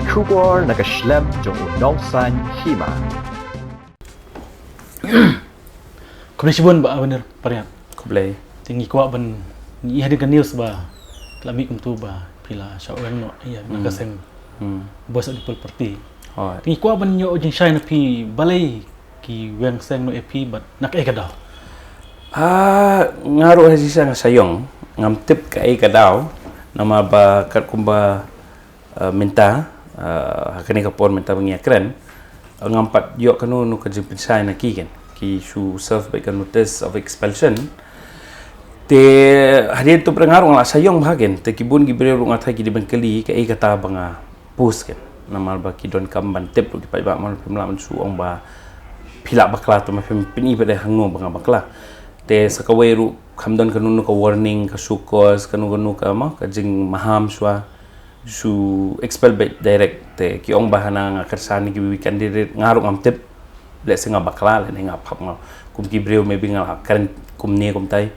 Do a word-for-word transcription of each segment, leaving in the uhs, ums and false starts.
Khubor na ka shlem jong u nongsan hima. Khublei shibun Bah Avenir Pariat. Khublei. Te ngi kwah ban ïa hadien ka news ba la mih kumtu ba phi la shah weng noh ïa na ka seng Voice of the People Party. Te ngi kwah ban ïoh jingshai na phi balei ki weng seng noh ïa phi bad na kaei ka daw? Ah, nga ruh ha shisha nga shah ïong, ngam tip kaei ka daw, namar ba katkum ba uh, mynta, uh, ha kane ka por mynta ba ngi ïa kren, uh, ngam pat ïoh kano kano ka jingpynshai na ki ken. Ki shu serve beit ka notice of expulsion. Te hadien tu pyrshah nga ruh nga la shah ïong bha ken. Te ki bun ki briew ruh nga tharai ki dei ban kylli kaei kata ba nga post ken. Namar ba ki donkam ban tip ruh ki paidbah, namar phim lah ban shu ong ba phi lah bakla, te ma phim pyni pat de hangno ba nga bakla. Te sa kawei ruh kam don kano kano ka warning, ka show cause, kano kano ka ma, ka jingmaham shuwa. Shu expel beit direct, te ki ong ba hana nga kyrshan ïa kiwei candidate, nga ruh ngam tip. Lehse nga bakla, lehse nga phap, nga kum ki briew, maybe nga la kren kumne kumtai.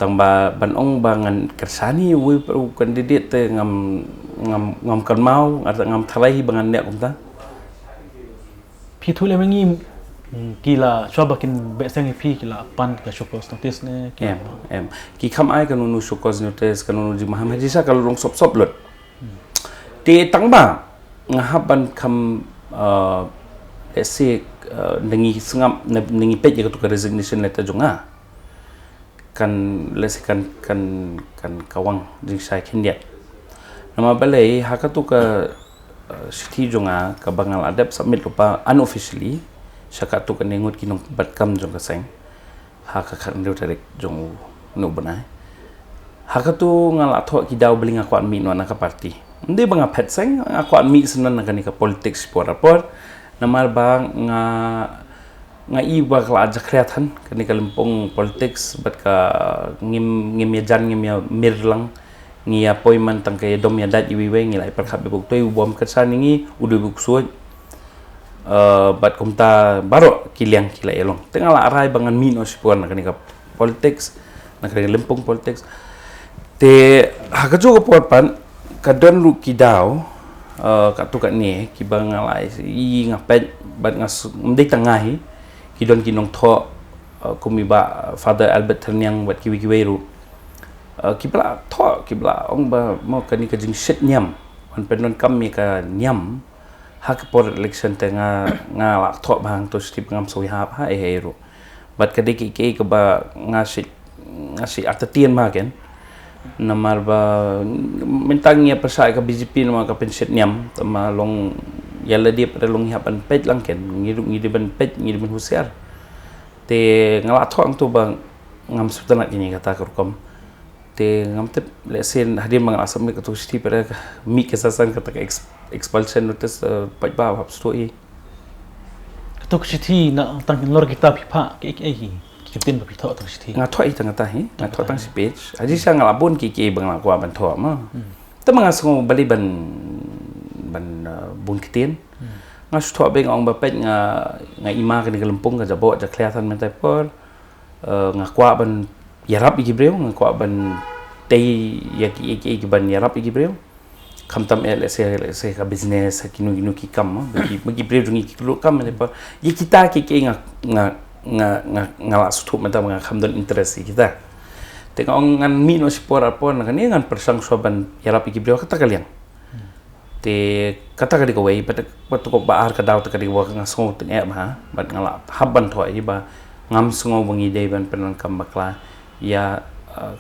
Tang ba ban ong ba ngan kyrshan ïa uwei pa u candidate te ngam, ngam, ngam kynmaw, nga ngam tharai hi ba ngan leh kumta. Phi ïathuh lem ïa ngi, mm, ki la, shuwa ba kin beh seng ïa phi, ki la pan ka show cause notice ne, ki la Em, em. Ki kham ai kano kano show cause notice, kano kano jingmaham, ha shisha ka la long sop sop lut. Te tang ba nga hap ban kham, uh, let's say, uh, na ngi sngap, na, na ngi peit ïa katu ka resignation letter jong nga. Kan, let's say, kan, kan, kan kawang jingshai khyndiat. Namar balei ha katu ka, uh, shithi jong nga kaba nga la dep submit lypa unofficially sha katu kane ngut ki nongbat kam jong ka seng. Ha ka khathynriew tarik jong une u bnai. Ha katu nga la thoh ki daw balei nga kwah mih noh na ka party. Ym dei ba nga phet seng, nga kwah mih shen na kane ka politics por por. Namar ba nga, nga i ba ka la jakhlia than kane ka lympung politics, bad ka ngim, ngim ïajan, ngim ïamir lang. Ngi ïa poi man tang ka ïadom ïadait iwei iwei, ngi la ïa pyrkhat ba u dei u bym kyrshan ïa ngi, u dei u ksuid. Eh, bad kumta baroh ki liang ki la ïalong. Te nga la rai ba ngan mih noh shipor na kane ka politics, na kane ka lympung politics. Te ha kajuh ka por pat ka don ruh ki daw, eh, katto katne kiba nga la i, nga peit bad nga s-, ym dei tang nga hi, ki don ki nongthoh, eh, kum i Bah Father Albert Thyrniang bad kiwei kiwei ruh. Eh, kiba la thoh, kiba la ong ba mo kane ka jingshit niam, wan pyndonkam ïa ka niam ha ka por election, te nga, nga la thoh ba hangto shithi ba ngam sngewbha ha ei ei ruh. Bad ka dei kiei kiei kaba nga shait, nga shait artatien ba ken. Namar ba mynta ngi ïa pyrshah ïa ka B J P namar ka pynshit niam, te ma long ïa lade pat long ïa ban peit lang ken, ngi ruh ngi dei ban peit, ngi dei ban husiar. Te nga la thoh hangto ba ngam sngewtynnat ïa kata ka rukom. Te ngam tip, lehse hadien ba nga la submit kato ka shithi pat ka mih ka sa san kata ka ex-, expulsion notice, eh, pat ba hap sdang hi. Kato ka shithi na tang kin lor kita phi phah kiei kiei hi, ki ktien ba phi thoh kato ka shithi. Nga thoh hi tang kata hi, nga thoh tang shi page. Haji sha nga la bun kiei kiei ba nga la kwah ban thoh ma. Hmm. Te ma nga sngew balei ban, ban, eh, bun ktien. Hmm. Nga shu thoh beit nga ong ba peit nga, nga i ma kane ka lympung ka jaboh jakhlia than mynta i por. Eh, nga kwah ban ïarap ïa ki briew, nga kwah ban tei ïa ki, ïa ki, ïa ki ban ïarap ïa ki briew. Khamtam eh, lehse, lehse ka business, ha kino kino ki kam, eh, ba ki, ba ki briew jong ngi ki kylluid kam, eh, ba ïa kita kiei kiei nga, nga, nga, nga la sngewthuh mynta ba nga kham don interest ïa kita. Te nga ong ngan mih noh shipor ar por na kane ngan pyrshang shuwa ban ïarap ïa ki briew kata ka liang. Te kata ka dei kawei, bad, bad to ka ba ar ka daw te ka dei kaba nga sngew tyngeh bha, bad nga la hap ban thoh hi ba ngam sngew ba ngi dei ban pyndonkam bakla ïa, eh,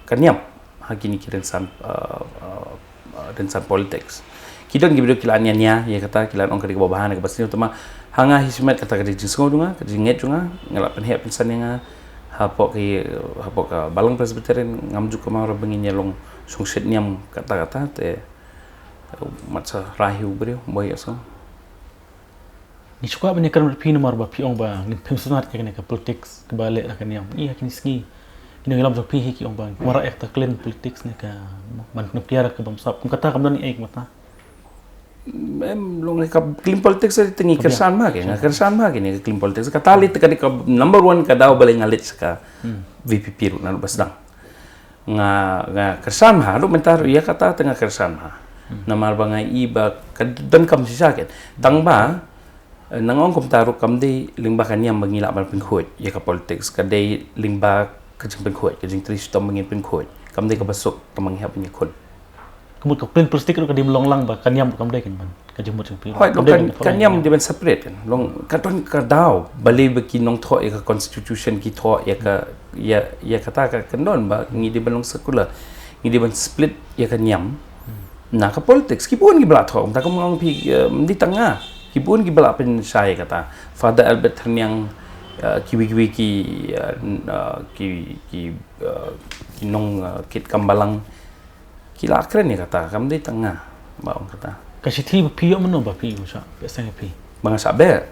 ka niam ha kine ki rynsan, eh, eh, eh, rynsan politics. Ki don ki briew ki la nia nia ïa kata, ki la ong ka dei kaba bha ne kaba sniew, te ma ha nga hi shimet kata ka dei jingsngew jong nga, ka dei jingngeit jong nga, nga la pynheh pynsan ïa nga hapoh ki, hapoh ka Balang Presbyterian, ngam ju kynmaw ruh ba ngin ïa long shongshit niam kata kata, te mat sa rai hi u briew, boi ïa song. Ngi shu kwah ban ïakren bad phi namar ba phi ong ba ngin phim sngewtynnat ïa kane ka politics kaba leh da ka niam. Ngi ha kine sngi, ki nongïalam jong phi hi ki ong ba ngin wanrah ïa kata clean politics ne ka ban kum kiar ka bym sap. Kum kata kam don ei ei kumta. Em, long ka clean politics te ngi kyrshan bha ke, nga kyrshan bha ke ne ka clean politics. Kata lei te ka dei ka number one ka daw balei nga leit sha ka V P P ruh naduh ba sdang. Nga, nga kyrshan bha, haduh mynta ruh ïa kata te nga kyrshan bha. Namar ba nga i ba ka donkam shisha ken. Tang ba, eh, nang ong kumta ruh kam dei lyngba ka niam ba ngi lah ban pynkhuid ïa ka politics, ka dei lyngba ka jingpynkhuid, ka jingtrei shitom ba ngin pynkhuid. Kam dei kaba suk, kaba ngi hap ban ïakhun. Ka mut ka plain plastik ruh ka dei long lang ba ka niam ruh kam dei kan ban. Ka jingmut jingpynkhuid. Hooid, long ka niam dei ban separate kan. Long ka don ka daw, balei ba ki nongthoh ïa ka constitution ki thoh ïa ka, ïa, ïa kata ka kyndon ba ngi dei ban long secular. Ngi dei ban split ïa ka niam na ka politics. Ki bun kiba la thoh, kumta kum nga ong phi, eh, ym dei tang nga. Ki bun kiba la pynshai kata. Father Albert Thyrniang, eh, kiwei kiwei ki, eh, n-, eh, ki, ki, eh, ki nong, eh, kit kam balang. Ki la kren ïa kata, kam dei tang nga ba ong kata. Ka shithi ba phi ïoh mynno ba phi ïoh shah beh seng ïa phi? Ba nga shah beh.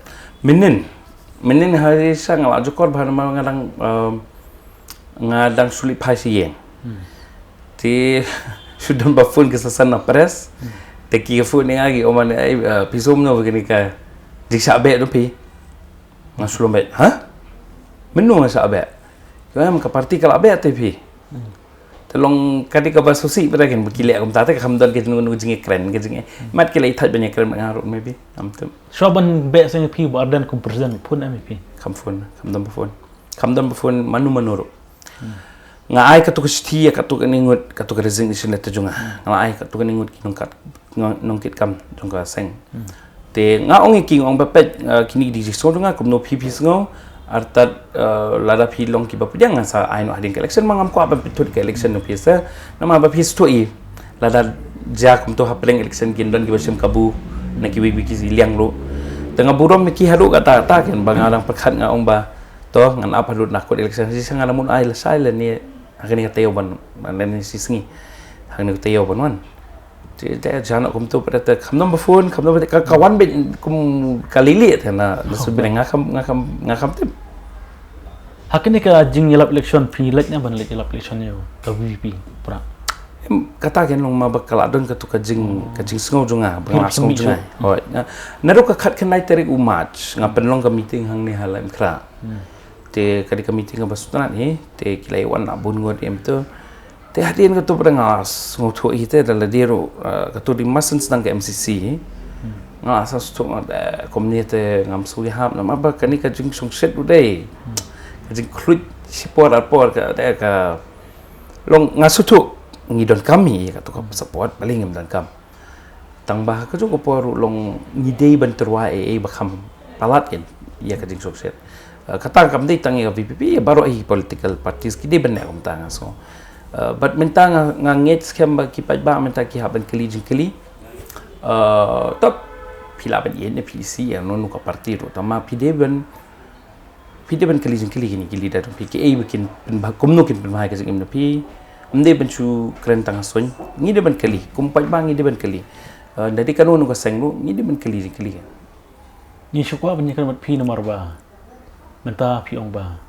Mynnin. Mynnin ha ri sha nga la jukor ba namar nga dang, um, nga dang shu leit phai sha ïing. Te shu don ba phone ka sa san na press. Te ki phone ïa nga ki ong ba, "Ei, uh, phi sngewbha mynno ba kane ka jingshah beh noh phi?" Nga shu lum beit, "Ha? Mynno nga shah beh?" Ki ong, "Em, ka party ka la beh te phi." Te long ka dei kaba sngewsih bad kin ba ki leh kumta te kam don ka jingkren ka jing. Mat ki leh thait ban ïakren bad nga ruh maybe. Ngam tip. Shuwa ban beh seng ïa phi Bah Ardent kum president phone em ïa phi? Kam phone, kam don ba phone. Kam don ba phone mano mano ruh. Nga ai katto ka shithi ïa katto katne ngut, katto ka resignation letter jong nga. Nga la ai katto katne ngut ki nongkat, nong, nongkit kam jong ka seng. Te nga ong ïa ki, nga ong ba peit, eh, kine ki dei jingsngew jong nga, kumno phi phi sngew, artat, eh, lada phi long kiba pdiang nga sa ai noh hadien ka election, ma ngam kwah ban pynthut ka election na phi sa, namar ba phi sngewthuh ïa, lada jia kumto hapdeng election kin don kiba shim kabu na kiwei kiwei ki liang ruh. Te nga burom ïa ki haduh katta katta kin ba nga dang pyrkhat nga ong ba to ngan ap haduh na kut election, shisha nga la mut ai lashai lane ha kane ka taïew ban, ban lane shisngi ha kane ka taïew ban wan. Te te jana kumto pat te kam don ba phone, kam don ba phone, ka, ka wan beit kum ka lili te na, na shu byneng, nga kam, nga kam, nga kam tip. Ha kane ka jingïalap election phi leit ne ban leit ïalap election ïa ka V P P pra? Em, kata ken long ma ba ka la don katto ka jing, ka jingsngew jong nga ba nga la sngew jong nga. Hooid. Naduh ka khatkhyndai tarik u March nga pynlong ka meeting hangne ha Laitumkhrah. Te ka dei ka meeting kaba sngewtynnat hi, te ki la ïa wan la bun ngut em te. Te hadien katto pat nga sngewthuh hi te da lade ruh, eh, katto dei mar shen sdang ka M C C hi. Nga la sa sngewthuh nga te kumne te ngam sngewthuh hap namar ba kane ka jingsngewsih u dei. Ka jingkhluit shipor arpor ka te ka long nga sngewthuh ngi donkam hi katto ka support, balei ngim donkam. Tang ba ha kajuh ka por ruh long ngi dei ban tyrwa ei ei ba kham palat ïa, ïa ka jingsngewsih. Eh, kata kam dei tang ïa ka V P P, ïa baroh hi political parties ki dei ban leh kumta nga sngew. Eh, bad mynta nga, nga ngeit skhem ba ki paidbah mynta ki hap ban kylli jingkylli. Eh, to phi lah ban ïeit ne phi ïeit ïa no no ka party ruh, tang ma phi dei ban Phi dei ban kylli jingkylli kine ki leader jong phi, kaei ba kin pynbha, kumno kin pynbha ïa ka jingim na phi. Ym dei ban shu kren tang ha suiñ. Ngi dei ban kylli, kum paidbah ngi dei ban kylli. Eh, da dei kano kano ka seng ruh ngi dei ban kylli jingkylli. Ngi shu kwah ban ïakren bad phi namar ba mynta phi ong ba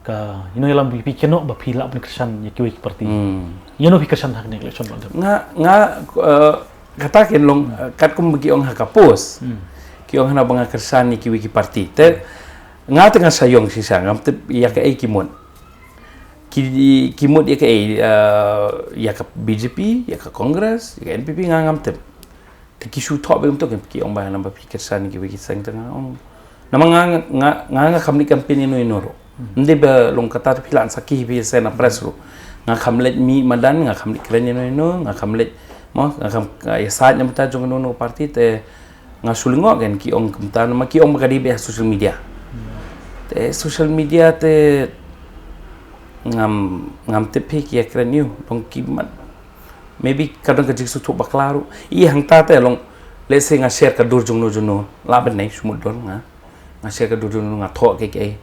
ka, ïa no ïalam V P P ki ong ba phi lah ban kyrshan ïa kiwei ki party. Hmm. Ïa no phi kyrshan ha kane ka election ba? Nga, nga, eh, kata ken long, eh, katkum ba ki ong ha ka post. Hmm. Ki ong hana ba nga kyrshan ïa kiwei ki party. Te nga te nga sha ïong shisha, ngam tip ïa kaei ki mut. Ki, ki mut ïa kaei, eh, ïa ka B J P, ïa ka Congress, ïa ka N P P, nga ngam tip. Te ki shu thoh beit kumto, ki ong ba hana ba phi kyrshan ïa kiwei ki seng, te nga ong. Namar nga, nga, nga, nga kham leit campaign ïa no ïa no ruh. Ym dei ba long kata te phi lah sakhi phi send na press ruh. Nga kham leit mih madan, nga kham leit kren ïa no ïa no, nga kham leit, mo, nga kham, nga ïasaid na bynta jong kano kano party te nga shu lyngngoh ken ki ong kumta, namar ki ong ba ka dei beit ha social media. Te social media te ngam, ngam tip phi ki ïakren ïa u, long ki mat. Maybe ka don ka jingsngewthuh bakla ruh. Ïa hangta te long, let's say nga share ka dur jong no jong no. Lah ban nai shu mut don nga. Nga share ka dur jong no nga thoh kaei kaei.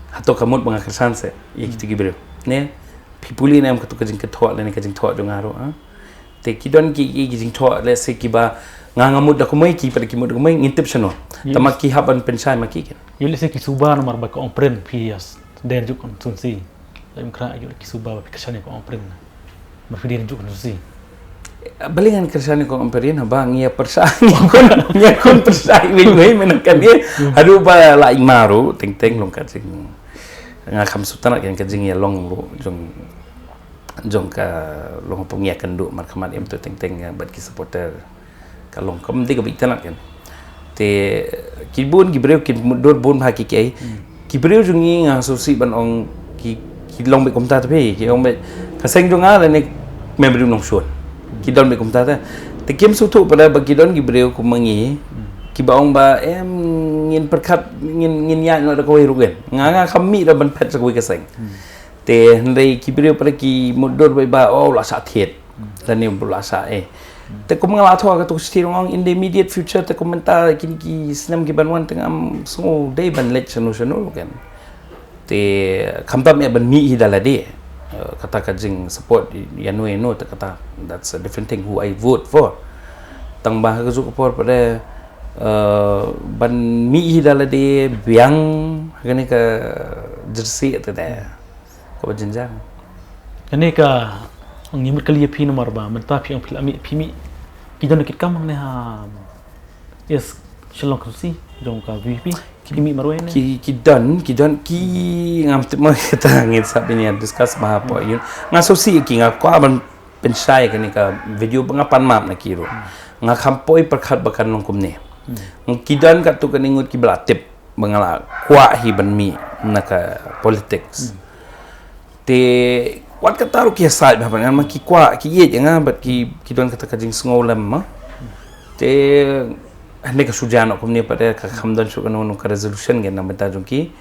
Hato ka mut ba nga kyrshan seh ïa kito ki briew. Ne, phi pule ne em kato ka jingkyntoh lane ka jingthoh jong nga ruh, ha. Te ki don ki, ki, ki jingthoh, let's say kiba nga nga mut da kumwei, ki pat ki mut da kumwei, ngin tip shano. Tang ma ki hap ban pynshai ma ki ken. Ïa let's say ki suba namar ba ka Ongprin phi ïa sdang juk constituency. Laitumkhrah ïa ki suba ba phi kyrshan ïa ka Ongprin. Namar phi dei na juk constituency. Balei ngan kyrshan ïa ka Ongprin haba ngi ïa pyrshah, ngi ïa khun, ngi ïa khun pyrshah iwei iwei mynta kane. Haduh ba la i ma ruh teng teng long ka jing. Nga kham sngewtynnat ken ka jingïalong ruh jong jong ka long pung ïa kan duh mar khmat em tu teng teng bad ki supporter ka long kam dei ka big tenat kan. Te ki bun ki briew ki mutdur bun bha ki kei. Ki briew jong ngi nga sngewsih ban ong ki ki long bad kumta te phi ki ong bad ka seng jong nga la ne mem briew nongshun. Ki don bad kumta te. Te kim sngewthuh pada ba ki don ki briew kum ma ngi ki ba ong ba em ngin pyrkhat ngin ngin ïaid noh da kawei ruh kan. Nga nga kam mih da ban phet sa kawei ka seng. Te hynrei ki briew pada ki mutdur bai ba oh la sa thied. Lane ba la sa eh. Te kum nga la thoh ka tu ka shithi ruh ong in the immediate future te kum mynta kine ki snem ki ban wan te ngam sngew dei ban leit shano shano ruh kan. Te khamtam eh ban mih hi da lade. Eh, kata ka jing support ïano ïano te kata that's a different thing who I vote for. Tang ba ha ka juk ka por pada eh, ban mih hi da lade biang ha kane ka jersey te da. Kaba jynjar. Kane ka ngi mut kali ïa phi namar ba mynta phi ong phi la mih phi mih ki don kit kam hangne ha East Shillong constituency jong ka V P P. Ki mih marwei ne? Ki ki don ki don ki ngam tip mo kata ngin sap ini discuss ba hapo yun. Nga sngewsih ki nga kwah ban pynshai kane ka video ba nga pan map na ki ruh. Nga kham poi pyrkhat ba kan long kumne. Ki don katto katne ngut ki ba la tip ba nga la kwah hi ban mih na ka politics. Te wat kata ruh ki ïasaid bha ban ngan ma ki kwah ki ïeit ïa nga bad ki ki don kata ka jingsngew lem ma. Te hynrei ka shu jan noh kumne pat ka kham don shuh kano kano ka resolution ngan na bynta jong ki.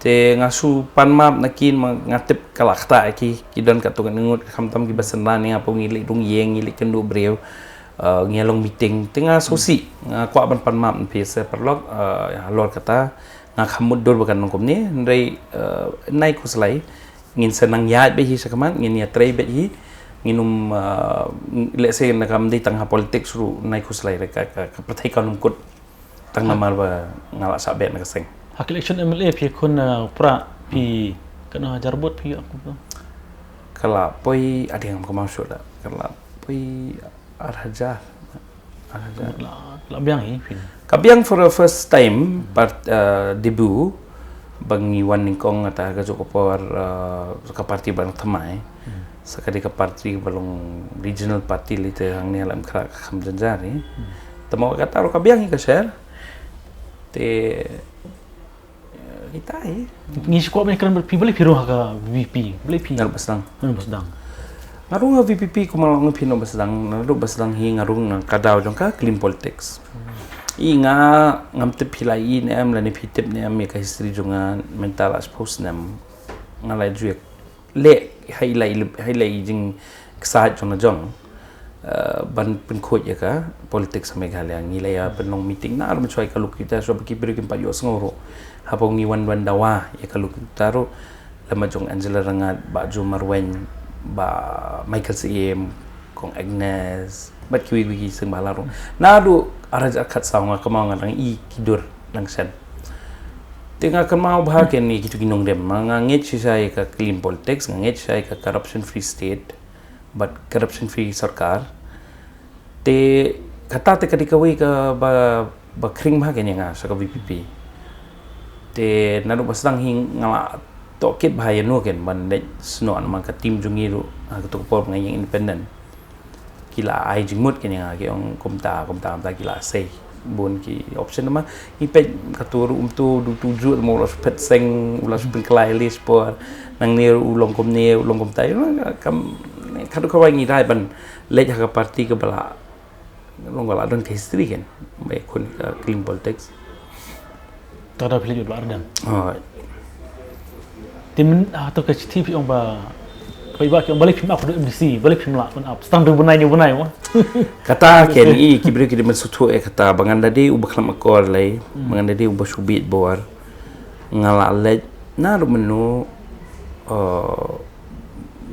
Te nga shu pan map na ki ma nga tip ka la ktah ïa ki ki don katto katne ngut ka khamtam ki ba synran ïa nga pynban ngi leit rung ïing ngi leit kynduh briew. Uh, ngi ïa long meeting te nga sngewsih nga kwah ban pan map na phi sa paralok uh, halor kata nga kham mutdur ba kan long kumne hynrei uh, nai khuslai ngin sa nang ïaid beit hi sha khmat ngin ïatrei beit hi ngin um uh, let's say na kam dei tang ha politics ruh nai khuslai re ka ka ka pyrthei kan um kut tang namar ba nga la sah beit na ka seng. Ha ka election M L A phi khun uh, pra phi kana hajar bot phi aku tu. Ka la poi ading am kemau shuh da ka la poi ar hajar. Ar hajar. La, la biang hi phin. Ka biang for the first time part uh, debut ba ngi wan nyngkong ata ka juk ka por uh, ka parti ba thymmai. Sa ka dei ka parti ba long regional party lite hangne la em khra ka kham jynjar hi. Tama ka ta ka biang hi ka share. Te Kita hi. Ngi shi kwah ban kren bad phi balei phi rung ha ka V P P. Balei phi. Naduh ba sdang. Naduh ba sdang. Nga rung ha V P P kumba la ong phi naduh ba sdang. Naduh ba sdang hi nga rung na ka daw jong ka clean politics. I nga ngam tip phi la i ne em lane phi tip ne em ïa ka history jong nga mynta la suppose ne em. Nga la ju ïa leh ha i la i ha i la i jingksaid jong na jong ban pynkhuid ïa ka politics ha Meghalaya ngi la ïa pynlong meeting na ar mynshwa ïa ka Lucky Uttar shuwa ba ki briew kim pat ïohsngew ruh hapoh ngi wan wan dawa ïa ka Lucky Uttar ruh lem jong Angela Rangad, Bah Joe Marwein, Bah Michael Syiem, Kong Agnes bad kiwei kiwei ki seng ba la ruh naduh ar hajar khatsaw nga kynmaw nga dang i ki dur dang shen. Te nga kynmaw bha kine kitu ki nongdem ma nga ngeit shisha ïa ka clean politics nga ngeit shisha ïa ka corruption free state bad corruption free sorkar. Te kata te ka dei kawei ka ba ba khring bha kine nga sha ka V P P. Te naduh ba sdang hi nga la tohkit bha ïa no ken ban leit snoh namar ka team jong ngi ruh ha kato ka por ba nga ïeng independent. Ki la ai jingmut kine nga ki ong kumta kumta kumta ki la sei bun ki option ma ngi peit ka tur um tu du tu ju mo la phet seng u la pynklai list por nang ne u long kumne u long kumta kam ka du ka wai ngi dai ban leit ha ka party ka bala long ka la don ka history ken bai kun ka clean politics. Ta da phi leh jot ba ardang. Oh. Te mynta to ka shithi phi ong ba phi ba ki ong ba leh phim ap do M D C ba leh phim lah ban ap stang do bnai ni bnai mo. Kata ken i ki briew ki de men suthu e kata ba ngan da de u ba khlam akor lei ba ngan da de u ba shubit bor. Nga la leh na ru menu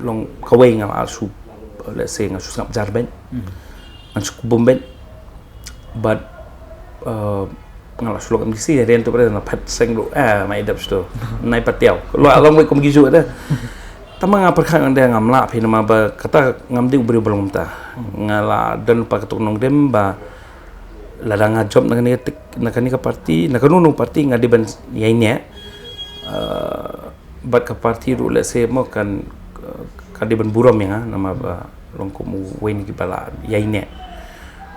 long kawei nga la shu let's say nga shu sngap jar ben. Ngan shu bum ben. But uh, nga la shu lok M D C rian tu pada na phat seng ruh eh mai dap stu nai patiaw lo along wei kum gizu ada. Tama nga perkha nga dia ngam la phi nama ba kata ngam di ubri balong ta nga la don pa ketuk nong dem ba lada nga job na kani ka parti na kanu nong parti nga di ban yai ne. Bad ka parti ruh let's say mo kan ka ka dei ban burom ïa nga namar ba long kum uwei na kiba la ïaineh.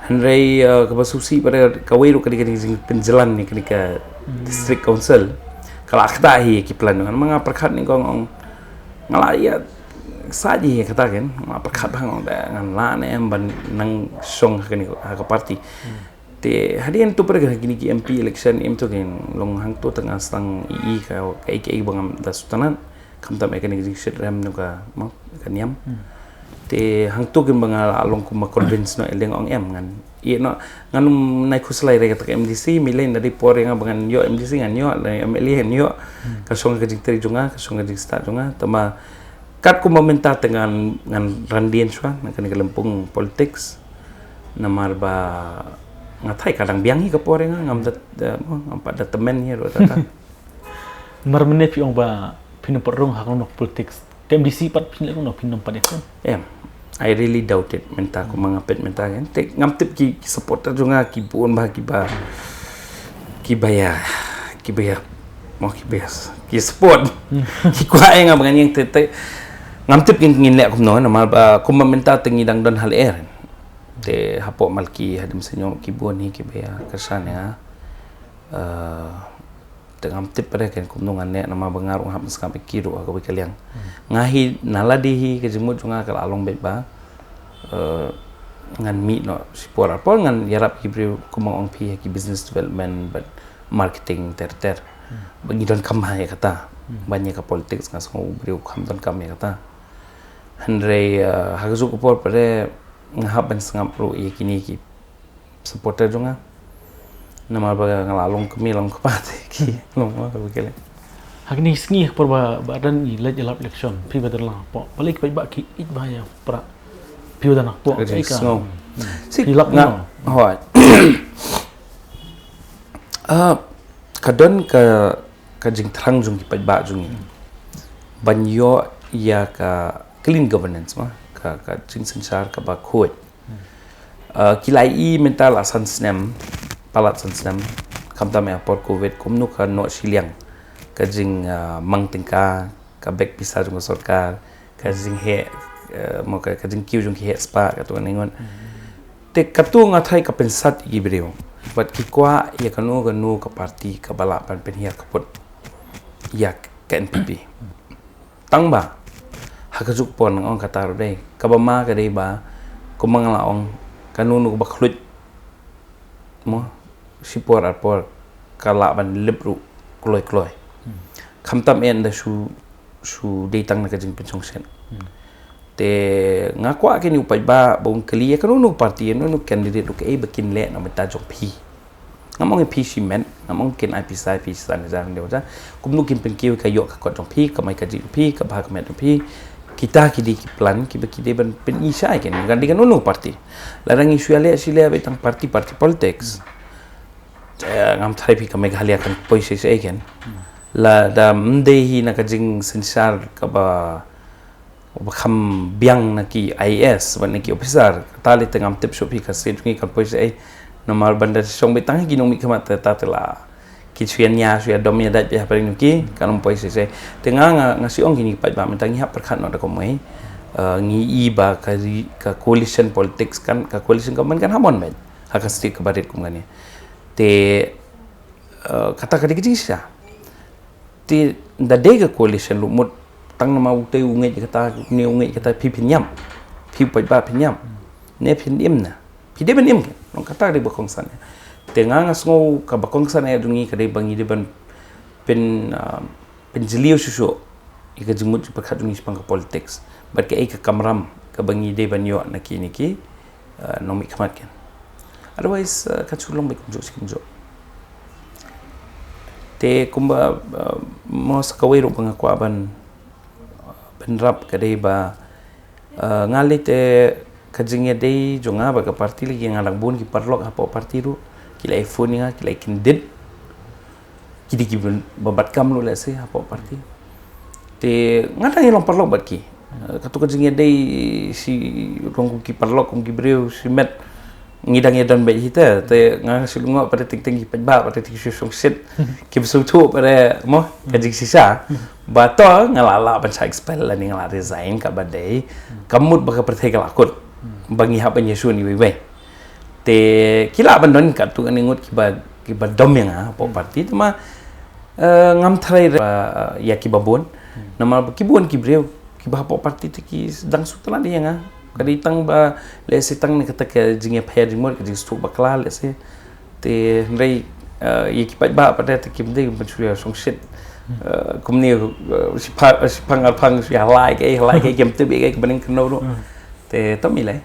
Hynrei, eh, kaba sngewsih pat ka, kawei ruh ka dei ka jingpynjlan ïa kane ka district council. Ka la ktah hi ïa ki plan jong nga, namar nga pyrkhat nyngkong ong nga la ïa sa ji ïa kata kan, nga pyrkhat ba nga ong da ngan lah ne em ban nang shong ha kane ha ka party. Te hadien tu pat ka kine ki M P election em tu kan long hangtu tang nga sdang i ka, ka, ka, ka ba ngam da sngewtynnat. Khamtam ïa kane ka jingshitrhem jong ka, mo, ka niam. Te hangtu kan ba nga la long kum ba convince noh, ïa leng ong em ngan ïa noh, ngan ym nai khuslai re kata ka M D C, mih lei na dei por ïa nga ba ngan ïoh M D C ngan ïoh, na M L A ngan ïoh. Ka shong ka jingtrei jong nga, ka shong ka jingstad jong nga, tangba katkum ba mynta te ngan, ngan ran dien shuwa na kane ka lympung politics. Namar ba nga thait ka dang biang hi ka por ïa nga, ngam da, da, mo, ngam pat da tymmen hi ruh kata. Namar mynne phi ong ba phin ym pat rung ha ka lympung politics. Ka M D C pat phin leh kumno, phin ym pat ïa kan? Em, I really doubt it mynta, kumba nga peit mynta kan. Te ngam tip ki, ki supporter jong nga ki bun bha kiba, kiba ïa, kiba ïa, mo, kiba ïa, ki support. Ki kwah ïa nga ba ngan ïeng te, te ngam tip ngin, ngin leh kumno namar ba kumba mynta te ngi dang don ha lyer. Te hapoh Malki haduh mynsiem ki bun hi kiba ïa kyrshan ïa nga. Eh, Te ngam tip pat de kan kumno ngan leh namar ba nga ruh hap sngap ïa ki ruh ha kawei ka liang. Nga hi na lade hi ka jingmut jong nga ka la long beit ba, eh, ngan mih noh shipor arpor ngan ïarap ki briew kumba ong phi ha ki business development bad marketing ter ter. Ba ngi donkam ha ïa kata. Ban ïa ka politics nga sngew u briew kham donkam ïa kata. Hynrei, eh, ha kajuh ka por pat de nga hap ban sngap ruh ïa kine ki supporter jong nga. Namar ba nga la long kmie long kpa te ki long ma ka bikele. Ha kine ki sngi ha ka por ba, ba dang i leit ïalap election, phi ba dang lang hapoh, balei ki paidbah ki ïeit bha ïa u Prah? Phi ba dang hapoh, ka jingsngew. Phi lap nga, hooid. Ah, ka don ka, ka jingthrang jong ki paidbah jong ngi ban ïoh ïa ka clean governance ma, ka, ka jingsynshar kaba khuid. Uh, ki la ïohi mynta la san snem, palat san snem, khamtam ïa por covid, kumno ka noh shiliang ka jing, uh, mang tyngka, ka bek pisa jong ka sorkar, ka jingheh, uh, mo ka, ka jingkiew jong ki heh spah, katu ka ningon. Te katu nga thait ka pynsat ïa ki briew. Bad ki kwah ïa kano kano ka party kaba lah ban pynhiar ka pud ïa ka N P P. Tang ba ha kajuh ka por nga ong kata ruh dei, kaba ma ka dei ba kumba nga la ong, kano kano kaba khluit mo shipor arpor ka lah ban lip ruh kloi kloi. Khamtam eh ynda shu, shu dei tang na ka jingpynshongshit. Te nga kwah kine u paidbah ba un kylli ïa kano kano party, kano kano candidate ruh kaei ba kin leh na bynta jong phi. Ngam ong ïa phi shimet, ngam ong kin ai pisa ïa phi san hajar, san hajar. Kumno kin pynkiew ka ïoh ka kot jong phi, ka mai ka jih jong phi, ka bha ka met jong phi. Kita ki dei ki plan kiba ki dei ban pyni shai kin, kan dei kano kano party. Lada ngi shu ïaleh shi leh beit tang party, party politics. Eh, ngam tharai phi ka Meghalaya kan poi shai shai kin. Lada ym dei hi na ka jingsynshar kaba ba kham biang na ki I A S bad na ki officer. Kata lei te ngam tip shuh phi ka state jong ngi kan poi shaei. Namar ban da shong beit tang ha ki nongmihkhmat te, ta te la ki shu ïa nia, shu ïa dom ïa dait beit hapdeng jong ki, kan ym poi shaei shaei. Te nga, nga, nga shu ong kine ki paidbah mynta ngi hap pyrkhat noh da kumwei. Eh, ngi i ba ka ri, ka coalition politics kan, ka coalition government kan hap mon beit ha ka state kaba rit kum kane. Te, eh, kata ka dei ka jingshisha. Te ynda dei ka coalition ruh mut tang namar utei u ngeit kata, une u ngeit kata, phi phin ïam. Phi u paidbah phin ïam. Ne phin im na. Phi dei ban im ke. Long kata ka dei ba kongsan. Te nga nga sngew kaba kongsan eh jong ngi ka dei ba ngi dei ban pyn, ah, pynjylliew shuh shuh ïa ka jingmut jingpyrkhat jong ngi shaphang ka politics. Bad kaei ka kamram kaba ngi dei ban ïoh na kine ki, eh, nongmihkhmat kin. Otherwise, eh, kan shu long beit kumjuh shi kumjuh. Te kumba, eh, mo sa kawei ruh ba nga kwah ban, eh, bynrap ka dei ba, eh, nga lei te ka jingïadei jong nga bad ka party lei ki, nga dang bun ki paralok hapoh party ruh ki la ïa phone ïa nga, ki la ïa kyndit. Ki dei kiba, ba bat kam ruh lehse hapoh party. Te nga dang ïalong paralok bad ki. Eh, katu ka jingïadei shi ruh kum ki paralok, kum ki briew shimet. ngi dang ïa don bad hi te, te nga shu lyngngoh pat te teng teng ki paidbah pat te ki shu shongshit, ki ba sngewthuh pat te mo ka jingshisha. Ba to nga la lah ban sa expel lane nga la resign, kaba dei ka mut ba ka pyrthei ka la kut ba ngi hap ban ïashoh iwei iwei. Te ki lah ban don katto katne ngut kiba, kiba dom ïa nga hapoh party, te ma, eh, ngam tharai re, eh, ïa kiba bun. Namar ba ki bun ki briew kiba hapoh party te ki dang sngewtynnad ïa nga. Ka dei tang ba lehse tang ne kata ka jingïapher jingmut, ka jingsuk bakla lehse. Te hynrei, eh, ïa ki paidbah pat te kim dei ban shu ïa shongshit. Eh, kumne, eh, shiphang, shiphang arphang shu ïa halai kaei, halai kaei, kim tip ïa kaei kaba nyngkong ruh. Te to mih lei.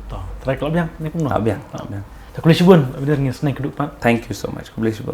To, trai ka la biang ne kumno? La biang, la biang. Te khublei shibun, Abeider, ngi sngewbha kyrpad. Thank you so much. Khublei shibun.